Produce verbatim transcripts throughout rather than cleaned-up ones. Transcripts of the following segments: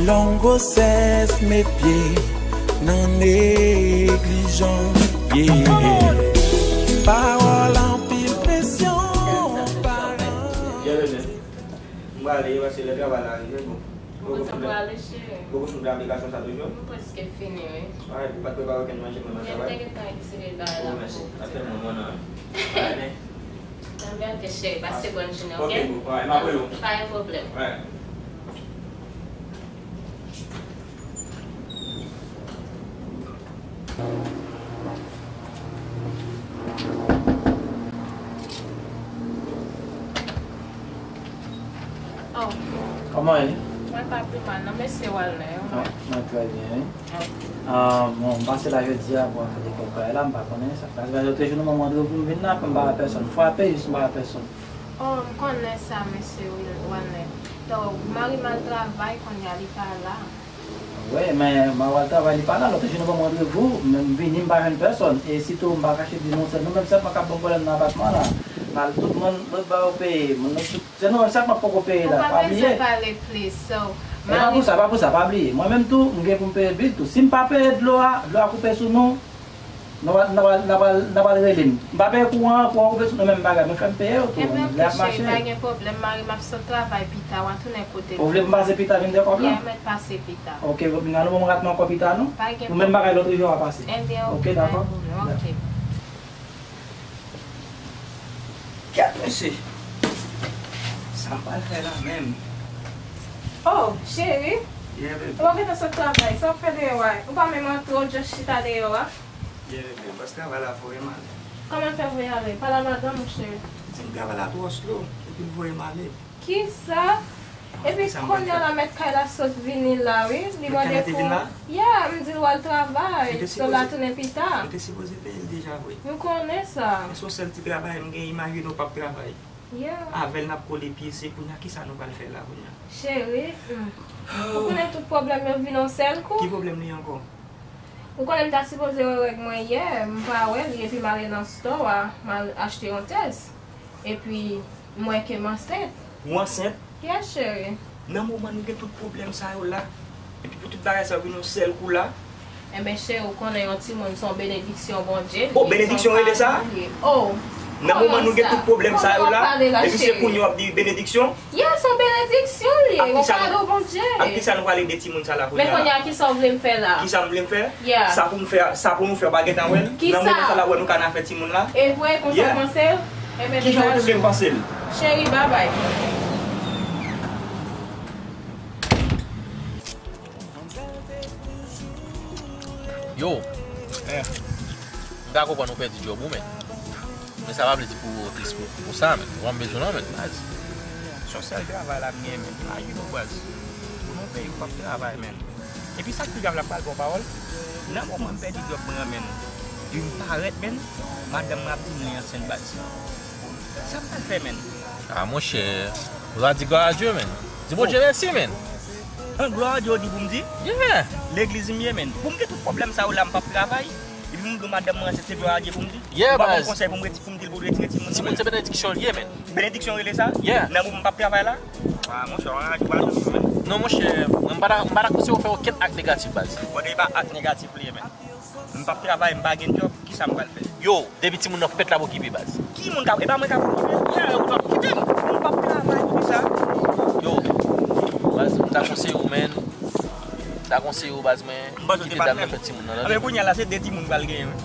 Long gwosès met pye nan neglijans, yeah. Pawòl anpil presyon, paran. Byenveni. M prale, paske lè travay la rive, bon. Ou kontan pou ale, cheri? Ou kontinye aplikasyon sa toujou? M prèske fini, wi. Alright, ou pa t prepare okenn manje pou mwen travay? M te gentan retire bagay la pou ou. Oh, mèsi. Sa fè mwen, mwen nan. Alright. Nan byen, ok, cheri, pase bòn jounen, ok? Ok, boo. Alright, m ap rele w. Pa gen pwoblèm. Alright. Oh. Kòman w ye? Mwen pa pi mal, non, mesye Walner. Ah, mwen trè byen, wi. Ok. Ah, bon, m pase la jodi a pou fè de kèk bagay la, m pa konnen sa. Paske lòt jou nou ban m randevou pou m vin la, pou m pa wè pèsonn. M frape, jis m pa wè pèsonn. Oh, m konnen sa, mesye Wil-, Walner. Donk, mari m al travay, kounye a li pa la. Wi, men mari w al travay, li pa la. Lòt jou nou ban m randevou, men m vini, m pa jwenn pèsonn. E sitou, m pa kache di nou, se nou menm sèlman k ap ban m pwoblèm nan apatman la. Al tout moun, lòt ba yo peye. Moun nan tout, se nou menm sèlman k poko peye la. Pa bliye. Ou pa bezwen pale plis. So, e pa pou sa, pa pou sa, pa bliye. Mwen menm tou, m gen pou m peye bil tou. Si m pa peye dlo a, dlo a koupe sou nou, N a pral, n a pral, n a pral, n a pral rele m. M pa peye kouran an, kouran koupe sou nou, menm bagay. Mwen fè m peye yo tou. Ebyen, lè ap mache. Pa gen pwoblèm, mari m ap sot travay pita, w a tounen kote l. Ou vle pou m pase pita vin de kòb la? Yeah, mèt pase pita. Ok, bon, nou bon, m rat mwen ankò pita, non? Pa gen pwoblèm. Ou menm bagay lòt jou w a pase. Ebyen, ok, pa gen pwoblèm, ok. Kèt, mesye. Sa m pral fè la menm? Oh, cheri. Yeah, baby. Ou pa gentan sot travay, sa w ap fè deyò a? Ou pa menm antre, w just chita deyò a? Yeah, baby, bòs travay la voye m ale. Kòman l fè voye ale? Pale a madanm ou, cheri. Di m travay la twò slow, epi l voye m ale. Kisa? Epi kounye a la mèt kay la sot vini la, wi. Li mande pou... Yeah, m di l w al travay. So l a tounen pita. Mwen te sipoze peye l deja vre. M konnen sa. Men se yon sèl ti travay m gen, imajine w p ap travay. Yeah. Avè l n ap kole pye, se kounye a kisa nou pral fè la kounye a? Cheri, hmm. Ou konnen tout pwoblèm yo vin yon sèl kou. Ki pwoblèm li ankò? Ou konnen m ta sipoze wè règ mwen yè, m pa wè li, epi m ale nan store a, m al achte yon tès. Epi, m wè ke m ansent. Ou ansent? Yes, cheri. Nan moman nou gen tout pwoblèm sa yo la, epi pou tout bagay sa yo vin yon sèl kou la. Enben, cheri, ou konnen yon timoun se yon benediksyon Bondye. Oh, benediksyon rele sa? Oh, nan moman nou gen tout pwoblèm sa yo la, epi se kounye a w ap di benediksyon? Yeah, se yon benediksyon li ye, yon kado Bondye. Ak kisa nou pral ede timoun sa la kounye a la? Men kounye a, kisa w vle m fè la? Kisa m vle m fè? Yeah. Sa pou m fè, sa pou nou fè, w pa gentan wè l? Nan moman sa la, w wè nou ka nan afè timoun la? E vre, konsa w panse l? Enben, degaj ou. Kijan w te vle m panse l? Cheri, babay. Yo, m ka konprann ou pèdi djòb ou, men. Men sa pa vle di pou ou tris pou, pou sa, men. Ou pa bezwen non, men, baz. Se yon sèl travay la m gen, men. Imajine w, baz. Ou nan yon peyi ou p ap travay, men. Epi sa k pi grav la, m pral ba w pawòl. Nan moman m pèdi djòb mwen an, men, epi m parèt, men, madanm mwen ap di m li ansent, baz. Sa m pral fè, men? Ah, monchè, ou ta di gloire à Dieu, men. Di Bondye mèsi, men. An, gloire à Dieu, ou di pou m di? Yeah. Legliz m ye, men. Pou m gen tout pwoblèm sa yo la, m p ap travay. Epi m di madanm mwen, se, se gloire à Dieu pou m di. Yeah, baz. Ou pa ban m konsèy pou m reti-, pou m di l pou l retire timoun nan, men. Timoun se benediksyon l ye, men. Benediksyon rele sa? Yeah. Nan moman m p ap travay la? Ah, monchè, w anraje w pa janm, men. Non, monchè, mwen m pa ta, m pa ta konseye w fè okenn ak negatif, baz. Bon, e pa ak negatif li ye, men. M p ap travay, m pa gen djòb, kisa m pral fè? Yo, depi timoun nan fèt l ap okipe, baz. Ki moun k ap, e pa mwen k ap okipe l? Yeah, ou t ap okipe m. M p ap travay pou kisa? Yo, baz, m ta konseye w, men. M ta konseye w, baz, men. M panse w te patnè m. Kite dam nan fè timoun nan, tande. Anben, kounye a la, se de timoun pral genyen, wi.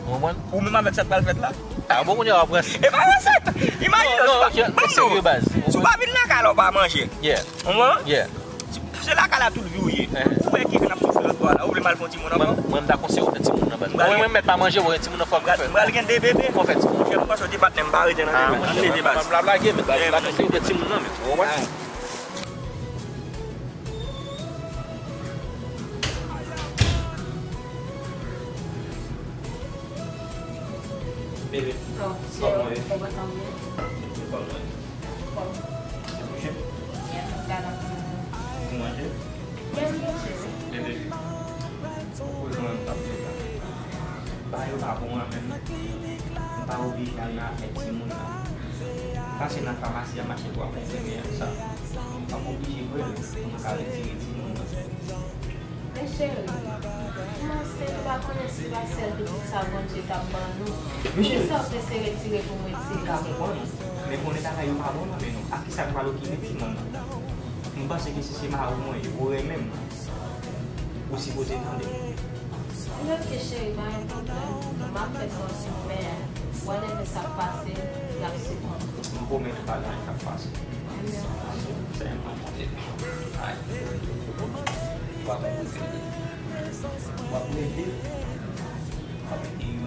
Ou konprann? Ou menm avèk sa k pral fèt la? Ah, bon, kounye a w ap ranse. E pa ranse! Imajine w, non, non, non, serye, baz. Si w pa vin lakay la, w pa manje. Yeah. Ou konprann? Yeah. Se lakay la tout vi w ye. Eh. Ou wè ki jan n ap soufri lòt bò a la. Ou vle m al fè yon timoun ankò? Mwen, mwen, m ta konseye w fè timoun nan, baz. Mwen, mwen, mèt pa manje, mwen, timoun nan fò m fè. M pral gen de bebe. Fò fè timoun. Monchè, m panse w te patnè m, pa rete nan men. Ah, monchè, m ap lage, men, baz. M ta konseye w fè timoun nan, men. Ou konprann? Bebe, kòman w ye? Kòman w ye? Ou kouche? Ou manje? Bebe, ou mwen m t ap di w la. Bagay yo pa bon an menm. M pa oblije al nan afè timoun nan. Pase nan famasi a, mache pou w ap konprime sa. W ap oblije pran l pou nou ka retire timoun nan. Men cheri, m ansent, m pa konnen si pa sèl pitit sa Bondye t ap ban nou. Poukisa w prese retire pou m retire? M ka konprann, men konnen bagay yo pa bon nan men nou. Ak kisa nou pral okipe timoun nan? M panse ke si se mari w mwen ye, ou renmen m, ou sipoze tande m. Li oke cheri, pa gen pwoblèm. M ap fè sa w sou men an. Whatever sa k pase, l ap sipòte w. M pwomèt ou pa gen anyen k ap pase. Sèlman konte. Ay. W ap leve. W ap mete youn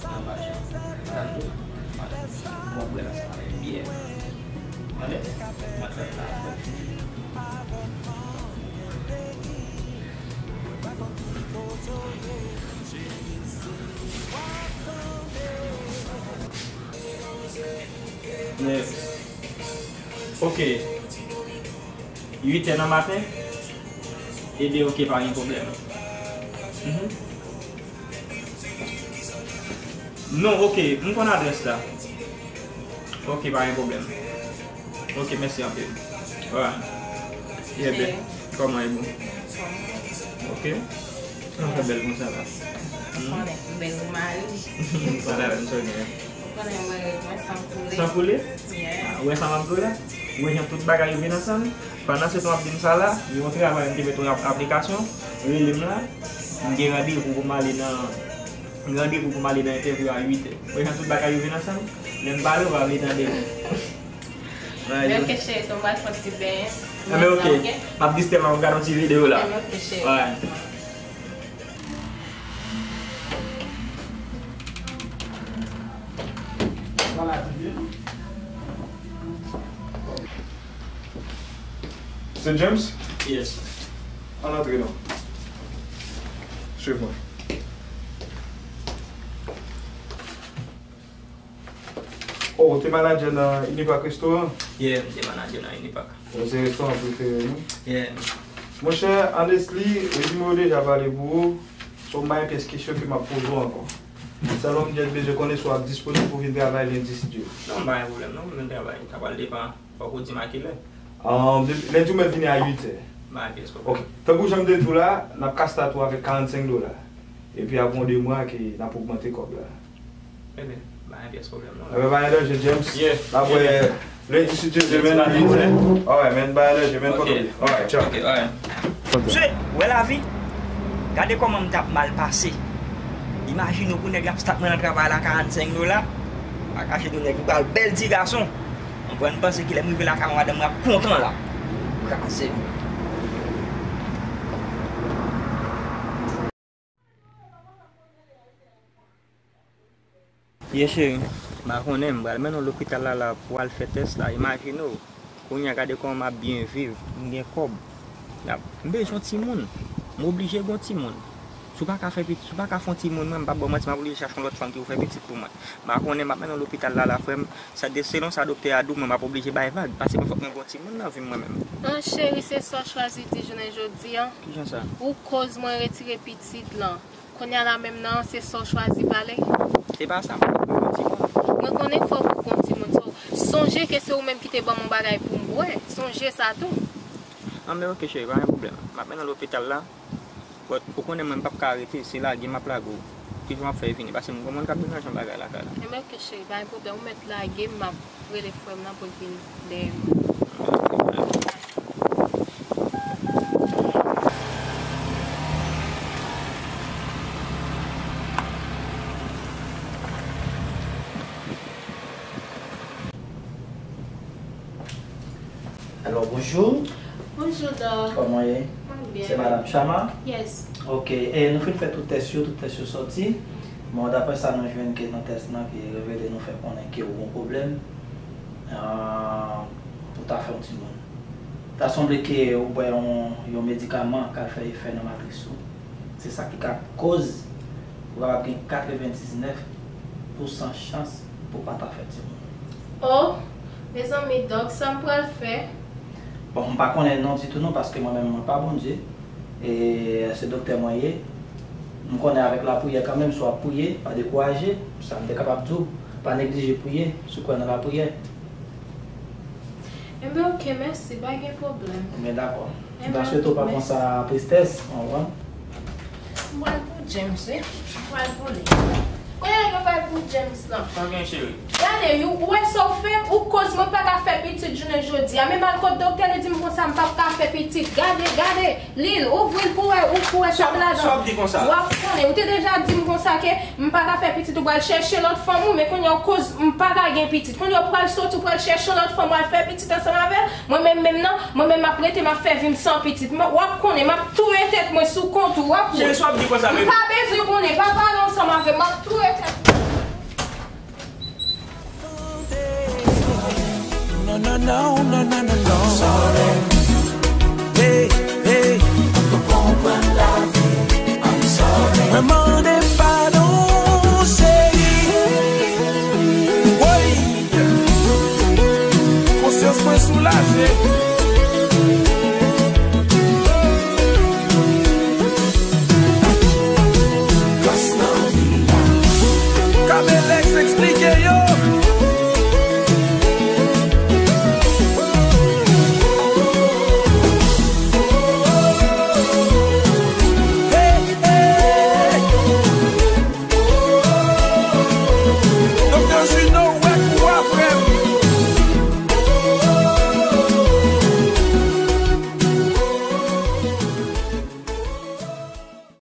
nan machin. Tande? W ap bwè ansanm avèk byè. Tande? W ap fè sa. Men, oke. Uit è nan maten? Ebyen, oke, pa gen pwoblèm. Mhm. Non, oke, m konn adrès la. Oke, pa gen pwoblèm. Oke, mèsi anpil. Alright. Yeah, babe. Kòman e boo? Oke. Sa fè bèl konsa la. Hmm? Konnen, bèl pou mari. Sa la, m sonnen. Konnen mwen, mwen san koule. San koule? Yeah. Ah, ou wè sa m ap di w la? Ou wè jan tout bagay yo vin ansanm? Pandan se tan w ap di m sa la, gen yon travay m te fè yon ap-, aplikasyon, rele m la, m gen randevou pou m ale nan, m gen randevou pou m ale nan entèvyou a uit è. Ou wè jan tout bagay yo vin ansanm? Lè m pale, ou pa vle tande. Men oke, cheri, so m pral fè yon ti benyen. Ah, men oke. M ap distè m, m ap gade yon ti videyo la. Men oke, cheri. Alright. Mister James? Yes. Ann antre non. Swiv mwen. Oh, ou te manadjè nan Unipac Restaurant? Yeah, m te manadjè nan Unipac. Bon, se restoran prefere nou. Yeah. Monchè, honestly, rezime yo deja pale pou ou. So, m pa gen pyès kesyon ke m ap poze w ankò. Sèlman m just bezwen konnen si w ap disponib pou vin travay lendi, si Dye vle. Non, m pa gen pwoblèm non, pou m vin travay. Sa pral depann. Fòk ou di m a kilè. Ah, de-, lendi ou mèt vini a uit è. M pa gen pyès pwoblèm. Ok. Tankou jan m te di w la, n ap ka start ou avèk karannsenk dola. Epi apre yon de mwa ke n ap ogmante kòb la. Ebyen, pa gen pyès pwoblèm non. Ebyen, pa gen danje, James. Yeah. N ap wè lendi, si Dye vle, men, a uit è. Alright, man, pa gen danje, men, kote w ye. Alright, ciao. Ok, alright. Mesye, ou wè lavi? Gade kòman m t ap mal pase. Imajine w pou nèg la ap start mwen nan travay la karannsenk dola. Pa kache nou nèg li pral bèl ti gason. Ou konprann, m panse kilè m rive lakay mwen, madanm mwen ap kontan la. Kraze m. Ye cheri, m pa konnen, m pral mennen w lopital la, la pou w al fè tès la. Imajine w, kounye a gade kòman m ap byen viv, m gen kòb. M bezwen yon timoun, m oblije gen yon timoun. Si w pa ka fè pitit, si w pa ka fè yon timoun, mwen, m p ap ba w manti, m ap oblije chache yon lòt fanm ki pou fè pitit pou mwen. M pa konnen, m ap mennen w lopital la, la, frè m. Sa de-, selon sa doktè a di w, mwen, m ap oblije bay vag, paske mwen fòk mwen gen yon timoun nan vi m mwen menm. An, cheri, se sa w chwazi di jounen jodi a. Kijan sa? Ou koz mwen retire pitit lan. Kounye a la menm nan, se sa w chwazi pale? Se pa sa, mwen, mwen gen yon timoun. Mwen konnen fòk ou gen yon timoun, so, sonje ke se ou menm ki te ban m yon bagay pou m bwè. Sonje sa tou. An, men oke, cheri, pa gen pwoblèm. M ap mennen w lopital la. But, ou konnen mwen, m p ap ka rete, se lage m ap lage w. Ki jan m ap fè vini? Paske m gon moun k ap deranje yon bagay lakay la. Enben, oke, cheri, pa gen pwoblèm. Ou mèt lage m, m ap rele frè m nan pou l vin dèyè mwen. Alò, bonjou. Bonjou, Doc. Kòman w ye? Mwen byen. Se Madam Chama? Yes. Ok, e nou fin fè tout tès yo, tout tès yo sòti. Bon, daprè sa nou jwenn ke nan tès lan, ki revele nou fè konnen ke ou gon pwoblèm, ah, pou ta fè yon timoun. Ta sanble ke ou bwè yon, yon medikaman k al fè efè nan matris ou. Se sa ki ka koz ou kapab gen katrevendiznèf pousan chans pou pa ta fè timoun. Oh, mezanmi, Doc, sa m pral fè? Bon, m pa konnen non ditou non, paske mwen menm, mwen pa Bondye. E se doktè mwen ye. M konnen avèk lapriyè kanmenm, si w ap priye, pa dekouraje. Sa m te kapab di w, pa neglije priye, si w kwè nan lapriyè. Enben, oke, mèsi, pa gen pwoblèm. Men dakò. M ta swete w pa pran sa tristès, w konprann? M pral pou James, wi. M pral pou li. Kounye a yo pral pou James lan. Sa gen, cheri? Gade, ou wè sa w fè? Ou koz mwen pa ka fè pitit jounen jodi a. Men m al kot doktè, li di m konsa m p ap ka fè pitit. Gade, gade, li l, ouvri l pou wè, ou pou wè sa bladan. W ap konnen, ou te deja di m konsa ke m pa ka fè pitit, ou pral chèche lòt fanm ou, men kounye a w koz m pa ka gen pitit. Kounye a w pral soti, w pral chèche lòt fanm, w al fè pitit ansanm avè l. Mwen menm menm nan, mwen menm m ap rete, m ap fè vi m san pitit. W ap konnen, m ap touye tèt mwen sou kont ou, w ap wè. Cheri, sa w ap di konsa, baby? M pa bezwen konnen, pa pale ansanm avè m, m ap touye tèt mwen. No, no, no, no, no, no, no. Sorry. Hey, hey. Ou konprann lavi. I'm sorry. Mwen mande padon, cheri. Woy. Konsyans mwen soulaje.